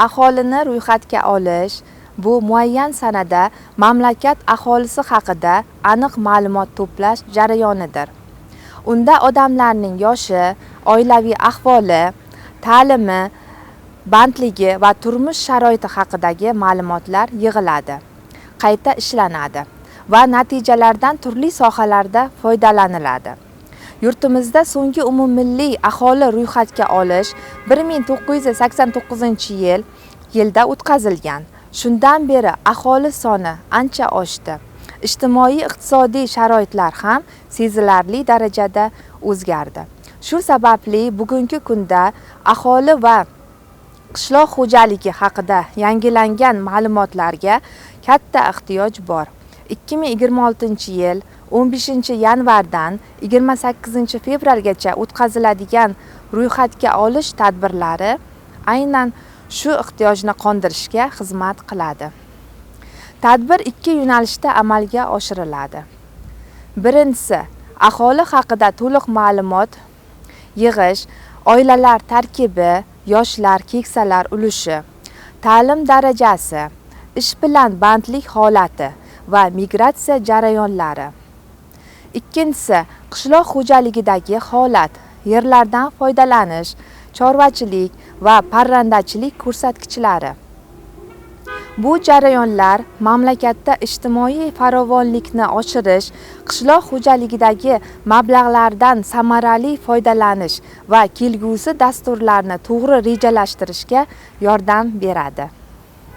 Aholini ro'yxatga olish bu muayyan sanada mamlakat aholisi haqida aniq ma'lumot to'plash jarayonidir. Unda odamlarning yoshi, oilaviy ahvoli, ta'limi, bandligi va turmush sharoiti haqidagi ma'lumotlar yig'iladi, qayta ishlanadi va natijalardan turli sohalarda foydalaniladi. Yurtimizda so'nggi umummilliy aholi ro'yxatga olish 1989 yilda o'tkazilgan. Shundan beri aholi soni ancha oshdi. Ijtimoiy iqtisodiy sharoitlar ham sezilarli darajada o'zgardi. Shu sababli bugungi kunda aholi va qishloq xo'jaligi haqida yangilangan ma'lumotlarga katta ehtiyoj bor. 2026 yil 15 yanvardan 28 fevralgacha o'tkaziladigan ro'yxatga olish tadbirlari aynan shu ehtiyojni qondirishga xizmat qiladi. Tadbir ikki yo'nalishda amalga oshiriladi. Birinchisi, aholi haqida to'liq ma'lumot yig'ish: oilalar tarkibi, yoshlar, keksalar ulushi, ta'lim darajasi, ish bilan bandlik holati va migratsiya jarayonlari. Ikkinchisi, qishloq xo'jaligidagi holat, yerlardan foydalanish, chorvachilik va parrandachilik ko'rsatkichlari. Bu jarayonlar mamlakatda ijtimoiy farovonlikni oshirish, qishloq xo'jaligidagi mablag'lardan samarali foydalanish va kelgusi dasturlarni to'g'ri rejalashtirishga yordam beradi.